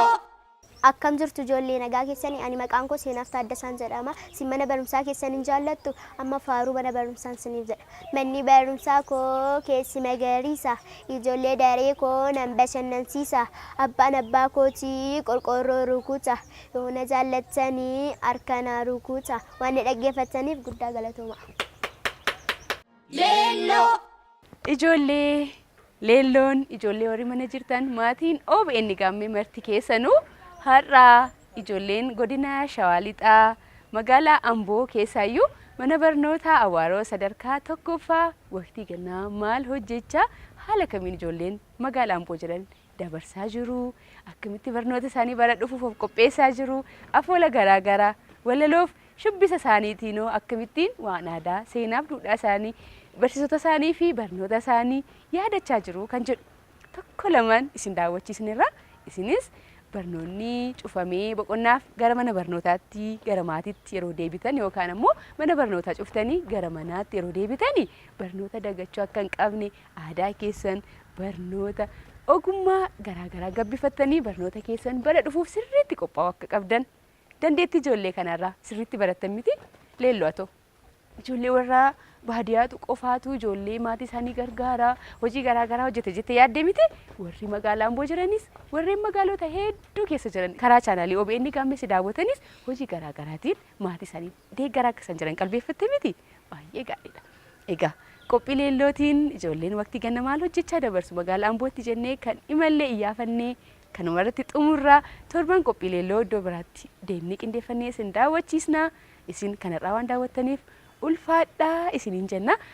Leelloo. Akkam jirtu ijoollee, nagaa keessanii? Ani maqaan koo Seenaaf Taaddasaan jedhama. Isin mana barumsaa keessan hin jaallattu? Amma faaruu mana barumsaan siniif jedha. Manni barumsaa koo keessi magariisa. Ijoollee daree koo nan bashannansiisa. Abbaan abbaa kootii qorqoorroo rukuta. Yoo na jaallattanii harka naa rukuta. Waan na dhaggeeffattaniif guddaa galatooma. Leelloo. Ijoollee leelloon, ijoollee warri mana jirtan, maatiin OBN Gaammee marti keessanuu, har'a ijoolleen godina Shawaa Lixaa magaalaa Amboo keessaayyuu mana barnootaa Awaaroo sadarkaa tokkoffaa waqtii gannaa maal hojjechaa, haala kamiin ijoolleen magaalaa Amboo jiran dabarsaa jiru, akkamitti barnoota isaanii bara dhufuuf of qopheessaa jiru, afoola garaagaraa, walaloof shubbisa isaaniitiinoo akkamittiin waan aadaa, seenaaf duudhaa isaanii, barsiisota isaanii fi barnoota isaanii yaadachaa jiru kan jedhu tokko lamaan isin daawwachiisnerra. Isinis barnoonni cufamee boqonnaaf gara mana barnootaatti, gara maatiitti yeroo deebitan yookaan ammoo mana barnootaa cuftanii gara manaatti yeroo deebitanii barnoota dagachuu akka hin qabne, aadaa keessan, barnoota ogummaa garaagaraa gabbifattanii barnoota keessan bara dhufuuf sirriitti qophaa'uu akka qabdan dandeettii ijoollee kanarraa sirriitti barattan miti? Leelloo haa ta'u. Ijoollee warra baadiyyaatu qofaatu ijoollee maatii isaanii gargaara, hojii garaagaraa hojjete jettee yaaddee miti? Warri magaalaa Amboo jiranis, warreen magaalota hedduu keessa jiran karaa chaanaalii OBN Gaammeessi daawwatanis hojii garaagaraatiin maatii isaanii deeggaraa akka isaan jiran qalbeeffatte miti? Baay'ee gaariidha. Egaa qophii leellootiin ijoolleen waqtii ganna maal hojjechaa dabarsu magaalaa Ambootti jennee kan imallee iyyaafannee kanuma irratti xumurraa. Torban qophii leelloo iddoo biraatti deemnee qindeeffannee isin daawwachiisna. Isin kanarraa waan daawwattaniif ulfaadhaa isiniin jenna.